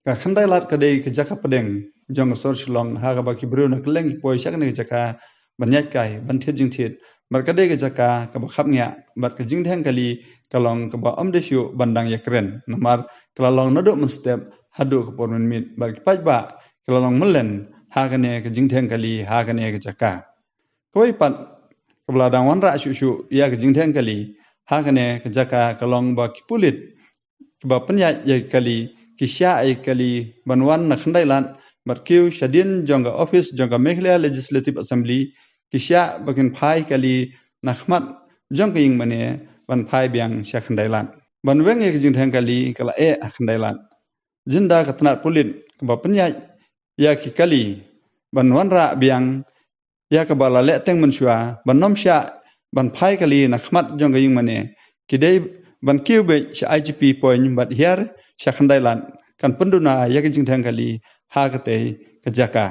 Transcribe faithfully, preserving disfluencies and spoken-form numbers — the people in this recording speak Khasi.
Ka Khyndailad ka dei ka jaka pdeng jong ka sor Shillong ha kaba ki briew na kylleng ki poi sha kane ka jaka ban ïaid kai, ban thied jingthied. Bad ka dei ka jaka kaba khapngiah, bad ka jingdheng kali ka long kaba ym dei shuh ban dang ïakren. Namar ka la long naduh mynstep haduh ka por mynmiet, bad ki paidbah ki la long myllen ha kane ka jingdheng kali ha kane ka jaka. Kawei pat kaba la dang wanrah shuh shuh ïa ka jingdheng kali ha kane ka jaka ka long ba ki pulit kiba pynïaid ïa ki kali ki shah ïa ki kali ban wan na Khyndailad bad kiew shadien jong ka office jong ka Meghalaya Legislative Assembly, ki shah ba kin phai kali na khmat jong ka ïingmane ban phai biang sha Khyndailad. Ban weng ïa ka jingdheng kali ka la eh ha Khyndailad. Jynda ka tnat pulit kaba pynïaid ïa ki kali ban wanrah biang ïa kaba la leh teng mynshuwa ban ym shah ban phai kali na khmat jong ka ïingmane, ki dei ban kiew beit sha I G P Point bad hiar sha Khyndailad, kan pynduna ïa ka jingdheng kali ha katei ka jaka.